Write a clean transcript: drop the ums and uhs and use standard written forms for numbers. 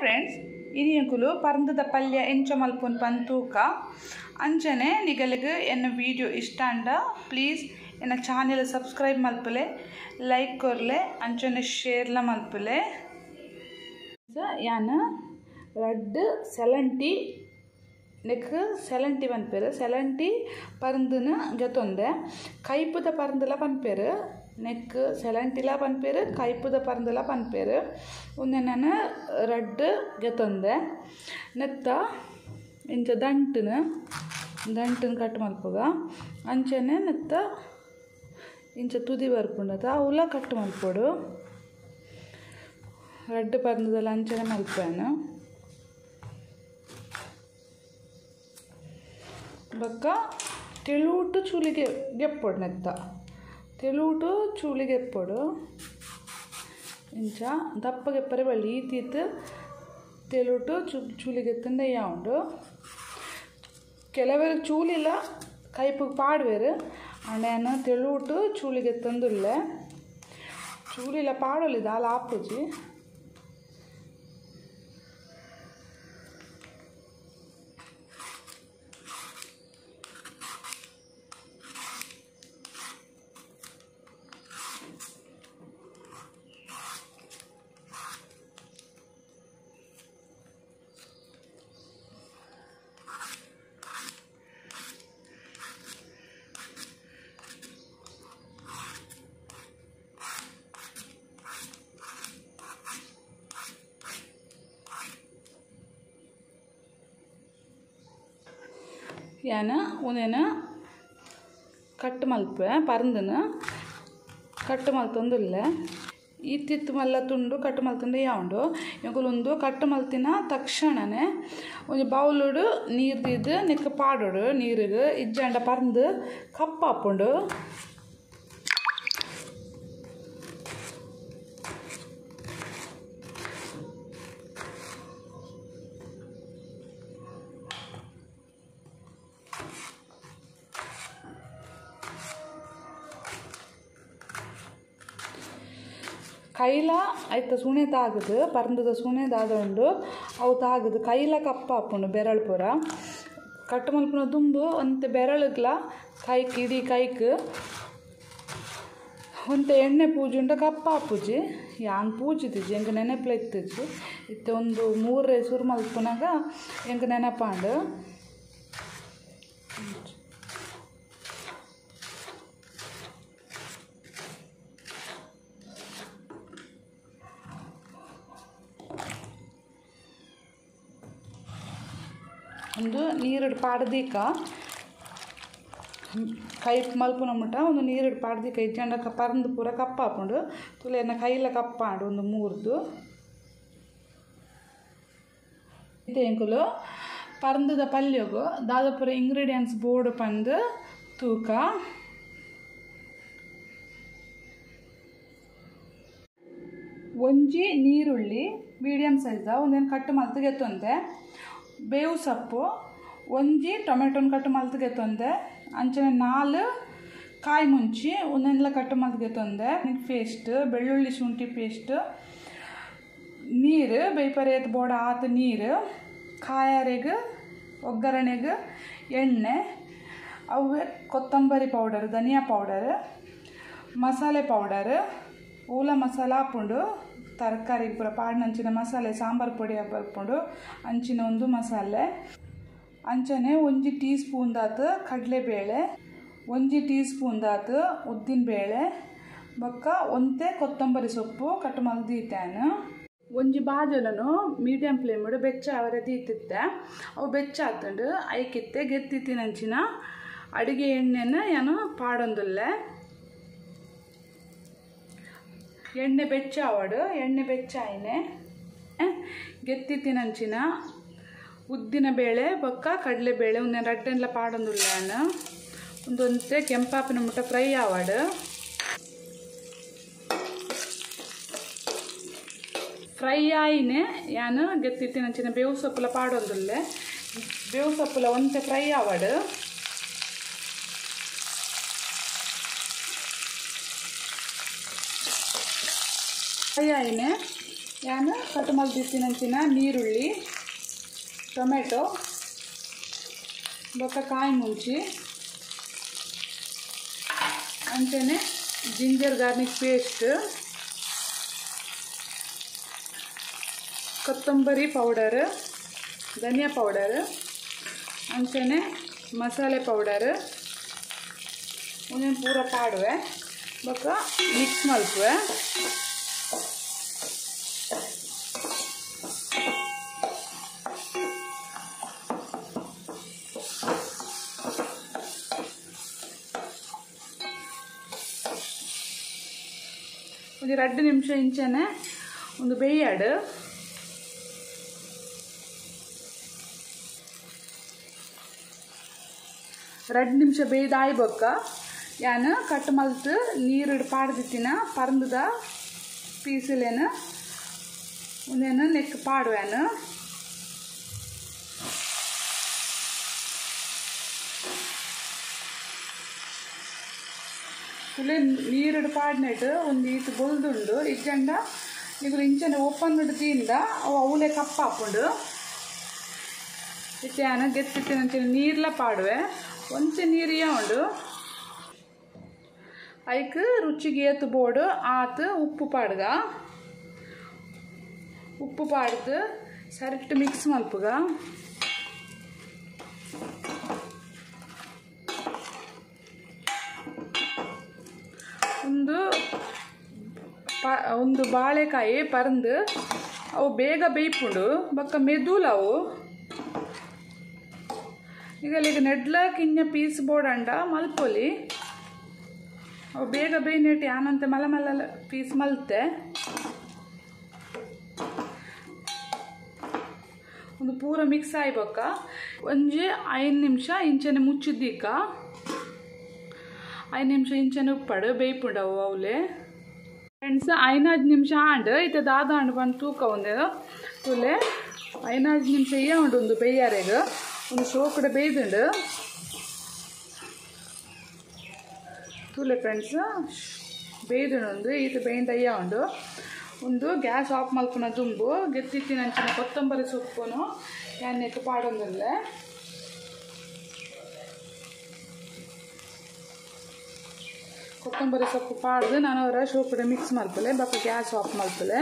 Friends, ಇನಿಯಕುಲು ಪರಂದದ ಪಲ್ಯ ಎಂಚ ಮಲ್ಪುನ್ ಪಂತೂಕ ಅಂಚನೆ ನಿಗಲಿಗೆ ಎನ್ನ ವಿಡಿಯೋ ಇಷ್ಟ ಅಂಡ ಪ್ಲೀಸ್ ಎನ್ನ ಚಾನೆಲ್ ಸಬ್ಸ್ಕ್ರೈಬ್ ಮಲ್ಪುಲೆ, ಲೈಕ್ ಕೊರ್ಲೆ, ಅಂಚನೆ ಶೇರ್ಲ ಮಲ್ಪುಲೆ. ಯಾನ ರಡ್ಡ್ ಸೆಲಂಟಿ ನೆಕ್ ಸೆಲಂಟಿ ಪನ್ಪೆರ್, ಸೆಲಂಟಿ ಪರಂದನ ಗೆತೊಂದೆ ಕೈಪುದ ಪರಂದಲ ಪನ್ಪೆರ್, ನೆಕ್ ಸೆಲಂಟಿಲ ಪನ್ಪೆರ್, ಕೈಪುದ ಪರಂದಲ ಪನ್ಪೆರ್. ಉಂದೆ ನಾನು ರಡ್ಡ್ ಗೆತೊಂದೆ. ನೆತ್ತ ಇಂಚ ದಂಟುನ ದಂಟುನ ಕಟ್ ಮಲ್ಪುಗ, ಅಂಚನೆ ನೆತ್ತ ಇಂಚ ತುದಿ ಬರ್ಪುಂಡತ ಅವುಲ ಕಟ್ ಮಲ್ಪೊಡು. ರಡ್ಡ್ ಪರಂದಲ ಅಂಚನೆ ಮಲ್ಪೇನು. ಬೊಕ್ಕ ತೆಳುಟು ಚೂಲಿಗೆ ಗೆಪ್ಪೊಡು, ನೆತ್ತ ತೆಳುಟು ಚೂಲಿಗೆ ಎಪ್ಪೊಡು. ಇಂಚ ದಪ್ಪ ಗೆಪ್ಪರೆ ಬಳ್ಳಿ ಈತೀತು ತೆಳುಟು ಚೂಲಿಗೆ ಎತ್ತಂಡ ಉಂಡು. ಕೆಲವರು ಚೂಲಿಲ್ಲ ಕೈಪುಗೆ ಪಾಡುವೆರು, ಅಂಡ ತೆಳುಟು ಚೂಲಿಗೆ ಎತ್ತಂದುಲ್ಲೆ. ಚೂಲಿಲ್ಲ ಪಾಡೊಲಿ ದಾಲ ಆಪುಜಿ. ಯಾನ ಉಂದೆನ ಕಟ್ ಮಲ್ಪೆ ಪರಂದನ ಕಟ್ ಮಲ್ತೊಂದುಲ್ಲೆ. ಇತ್ತಿತ್ತು ಮಲ್ಲ ತುಂಡು ಕಟ್ ಮಲ್ತೊಂದು ಯಾವುಂಡು. ಎಂಕುಲು ಕಟ್ ಮಲ್ತಿನ ತಕ್ಷಣನೇ ಒಂಜಿ ಬೌಲುಡು ನೀರು ದೀದ್ ನೆಕ್ ಪಾಡೊಡು. ನೀರಿಗೆ ಇಜ್ಜಾಂಡ ಪರಂದು ಕಪ್ಪಾಪುಂಡು. ಕೈಲ ಐತ ಸುಣೆ ತಾಗದು, ಪರಂದದ ಸುಣೆ ದಾದ ಉಂಡು ಅವು ತಾಗದು ಕೈಲ ಕಪ್ಪಾಪುಂಡು. ಬೆರಳು ಪೂರ ಕಟ್ ಮಲ್ಪುನ ದುಂಬು ಒಂತೆ ಬೆರಳುಗ್ಲ ಕೈಕ್ ಇಡೀ ಕೈಕ್ ಒಂತೆ ಎಣ್ಣೆ ಪೂಜುಂಡ ಕಪ್ಪಾಪುಜಿ. ಯಾನ್ ಪೂಜಿದಿಜಿ, ಎಂಕ್ ನೆನಪುಲ ಇತ್ತುಜಿ. ಇತ್ತೆ ಒಂದು ಮೂರೇ ಸುರು ಮಲ್ಪುನಾಗ ಎಂಕ್ ನೆನಪಾಂಡು. ಒಂದು ನೀರುಡು ಪಾಡ್ದೀಕ ಕೈಪ್ ಮಲ್ಪುನ ಮುಟ್ಟ ಒಂದು ನೀರುಡು ಪಾಡ್ದೀಕ ಇಜ್ಜಂಡ ಪರಂದು ಪೂರ ಕಪ್ಪಾಪುಂಡು. ತುಲೆನ ಕೈಲ ಕಪ್ಪಾಂಡು ಒಂದು ಮೂರ್ದು. ಎಂಕುಲು ಪರಂದದ ಪಲ್ಯಗು ದಾದ ಪೂರ ಇಂಗ್ರೀಡಿಯೆಂಟ್ಸ್ ಬೋರ್ಡ್ ಪಂದು ತೂಕ. ಒಂಜಿ ನೀರುಳ್ಳಿ ಮೀಡಿಯಂ ಸೈಜ್ ಒಂದೇನು ಕಟ್ ಮಲ್ತ್ ಗೆತ್ತೊಂದೆ. ಬೇವು ಸೊಪ್ಪು ಒಂಜಿ ಟೊಮೆಟೊನ ಕಟ್ ಮಲ್ತ್ ಗೆತ್ತೊಂದೆ. ಅಂಚನೆ 4 ಕಾಯಿ ಮುಂಚಿ ಒಂದೆಲ್ಲ ಕಟ್ ಮಲ್ತ್ ಗೆತ್ತೊಂದೆ. ಪೇಸ್ಟ್ ಬೆಳ್ಳುಳ್ಳಿ ಶುಂಠಿ ಪೇಸ್ಟ್, ನೀರು ಬೇಯ್ಪರೆ ಬೋಡ ಆತ ನೀರು, ಕಾಯಾರೆಗ್ ಒಗ್ಗರಣೆಗೆ ಎಣ್ಣೆ, ಅವೇ ಕೊತ್ತಂಬರಿ ಪೌಡರ್, ಧನಿಯಾ ಪೌಡರ್, ಮಸಾಲೆ ಪೌಡರ್, ಊಲ ಮಸಾಲ ಆಪುಂಡು. ತರಕಾರಿ ಪೂರ ಪಾಡಿನ ಮಸಾಲೆ, ಸಾಂಬಾರು ಪೊಡಿ ಬರ್ಪುಂಡು ಅಂಚಿನ ಒಂದು ಮಸಾಲೆ. ಅಂಚನೆ ಒಂಜಿ ಟೀ ಸ್ಪೂನ್ ದಾತ್ ಕಡಲೆಬೇಳೆ, ಒಂಜಿ ಟೀ ಸ್ಪೂನ್ ದಾತ್ ಉದ್ದಿನಬೇಳೆ, ಬೊಕ್ಕ ಒಂತೆ ಕೊತ್ತಂಬರಿ ಸೊಪ್ಪು ಕಟ್ ಮಲ್ತ್ ದೀತೇನೆ. ಒಂಜಿ ಬಾಜಲನು ಮೀಡಿಯಂ ಫ್ಲೇಮ್ ಬೆಚ್ಚ ಅವರೆ ದೀತಿತ್ತೆ. ಅವು ಬೆಚ್ಚ ಆತುಂಡು. ಐಕಿತ್ತೆ ಗೆತ್ತಿತ್ತಿನಂಚಿನ ಅಡುಗೆ ಎಣ್ಣೆನ ಯಾನು ಪಾಡೊಂದುಲ್ಲೆ. ಎಣ್ಣೆ ಬೆಚ್ಚ ಆವಡು, ಎಣ್ಣೆ ಬೆಚ್ಚ ಆಯ್ನೆ ಗೆತ್ತಿತ್ತಿನಂಚಿನ ಉದ್ದಿನ ಬೇಳೆ ಬೊಕ್ಕ ಕಡಲೆಬೇಳೆ ಒಂದೇನು ರಡ್ಡೆನ್ಲ ಪಾಡೊಂದುಲ್ಲೆ. ಒಂದೊಂತೆ ಕೆಂಪಾಪಿನ ಮುಟ್ಟ ಫ್ರೈ ಆವಡು. ಫ್ರೈ ಆಯ್ನೆ ಯಾನು ಗೆತ್ತಿತ್ತಿನಂಚಿನ ಬೇವು ಸೊಪ್ಪುಲ ಪಾಡೊಂದುಲ್ಲೆ. ಬೇವು ಸೊಪ್ಪುಲ ಒಂತೆ ಫ್ರೈ ಆವಡು. ಫ್ರೈ ಆಯ್ನೆ ಯಾನು ಕಟ್ ಮಲ್ದಿತ್ತಿನಂಚಿನ ನೀರುಳ್ಳಿ ಟೊಮೆಟೊ ಬೊಕ್ಕ ಕಾಯಿ ಮುಂಚಿ ಅಂಚನೆ ಜಿಂಜರ್ ಗಾರ್ಲಿಕ್ ಪೇಸ್ಟ್ ಕೊತ್ತಂಬರಿ ಪೌಡರ್ ಧನಿಯಾ ಪೌಡರ್ ಅಂಚನೆ ಮಸಾಲೆ ಪೌಡರ್ ಒಂದೊಂದು ಪೂರ ಪಾಡುವೆ ಬೊಕ್ಕ ಮಿಕ್ಸ್ ಮಲ್ಪುವೆ. ಒಂದು 2 ನಿಮಿಷ ಇಂಚನೆ ಒಂದು ಬೇಯಾಡು. 2 ನಿಮಿಷ ಬೇಯ್ದಾಯ್ ಬೊಕ್ಕ ಯಾನು ಕಟ್ ಮಲ್ತು ನೀರು ಪಾಡ್ದಿತ್ತಿನ ಪರಂದದ ಪೀಸುಲೇನು ಒಂದೇನು ನೆಕ್ ಪಾಡುವೇನು. ತುಲೆ ನೀರು ಪಾಡ್ನೆಟ್ ಒಂದು ಈತು ಬೊಲ್ದುಂಡು ಇಜ್ಜಂಡ ನಿಗುಲು ಇಂಚನೆ ಓಪನ್ ತೀಂದ ಅವು ಅವಲೇ ಕಪ್ಪಾಪುಂಡು. ಇತ್ತೆ ಯಾನು ಗೆತ್ತಿತ್ತಿನಂಚಿನ ನೀರ್ಲ ಪಾಡುವೆ. ಒಂಚೆ ನೀರಿಯ ಉಂಡು. ಐಕ್ ರುಚಿಗೆ ಏತು ಬೋಡು ಆತು ಉಪ್ಪು ಪಾಡ್ಗ. ಉಪ್ಪು ಪಾಡ್ದು ಸರಿಟ್ಟು ಮಿಕ್ಸ್ ಮಲ್ಪುಗ. ಒಂದು ಒಂದು ಬಾಳೆಕಾಯಿ ಪರಂದು ಅವು ಬೇಗ ಬೇಯ್ಪುಂಡು ಬೊಕ್ಕ ಮೆದುಲು ಅವು. ಈಗ ಈಗ ನೆಡ್ಲ ಕಿಂಜ ಪೀಸ್ ಬೋಡಂಡ ಮಲ್ಪೊಲಿ. ಅವು ಬೇಗ ಬೇಯ್ನೆಟ್ ಯಾನಂತೆ ಮಲ ಮಲ್ಲ ಪೀಸ್ ಮಲ್ತೆ. ಒಂದು ಪೂರ ಮಿಕ್ಸ್ ಆಯ್ಬೊಕ್ಕ ಒಂಜಿ 5 ನಿಮಿಷ ಇಂಚನೆ ಮುಚ್ಚಿದ್ದೀಕ. 5 ನಿಮಿಷ ಇಂಚನೆ ಉಪ್ಪಡು ಬೇಯ್ಪುಂಡವು ಅವಲೆ. ಫ್ರೆಂಡ್ಸ್ 5 ನಿಮಿಷ ಆಂಡ್ ಇತ್ತೆ ದಾದ ಆಂಡ್ ಬಂದು ತೂಕ ಒಂದು ತುಲೆ 5 ನಿಮಿಷ ಏ ಉಂಡು ಒಂದು ಬೇಯಾರೆಗ್ ಒಂದು ಶೋಕಡ ಬೇಯ್ದುಂಡು ತುಲೆ. ಫ್ರೆಂಡ್ಸ್ ಬೇಯ್ದುಂಡು ಈತ ಬೇಯ್ದ ಅಯ್ಯ ಉಂಡು. ಒಂದು ಗ್ಯಾಸ್ ಆಫ್ ಮಲ್ಪುನ ದುಂಬು ಗೆತ್ತಿತ್ತಿನಂಚಿನ ಕೊತ್ತಂಬರಿ ಸೊಪ್ಪುನು ಯಾನೆಕ್ ಪಾಡೊಂದುಲ್ಲೆ. ಕೊತ್ತಂಬರಿ ಸೊಪ್ಪು ಪಾಡ್ದು ನಾನು ಅವರ ಶೋಕುಡೆ ಮಿಕ್ಸ್ ಮಲ್ಪಲೆ ಬೊಕ್ಕ ಗ್ಯಾಸ್ ಆಫ್ ಮಲ್ಪಲೆ.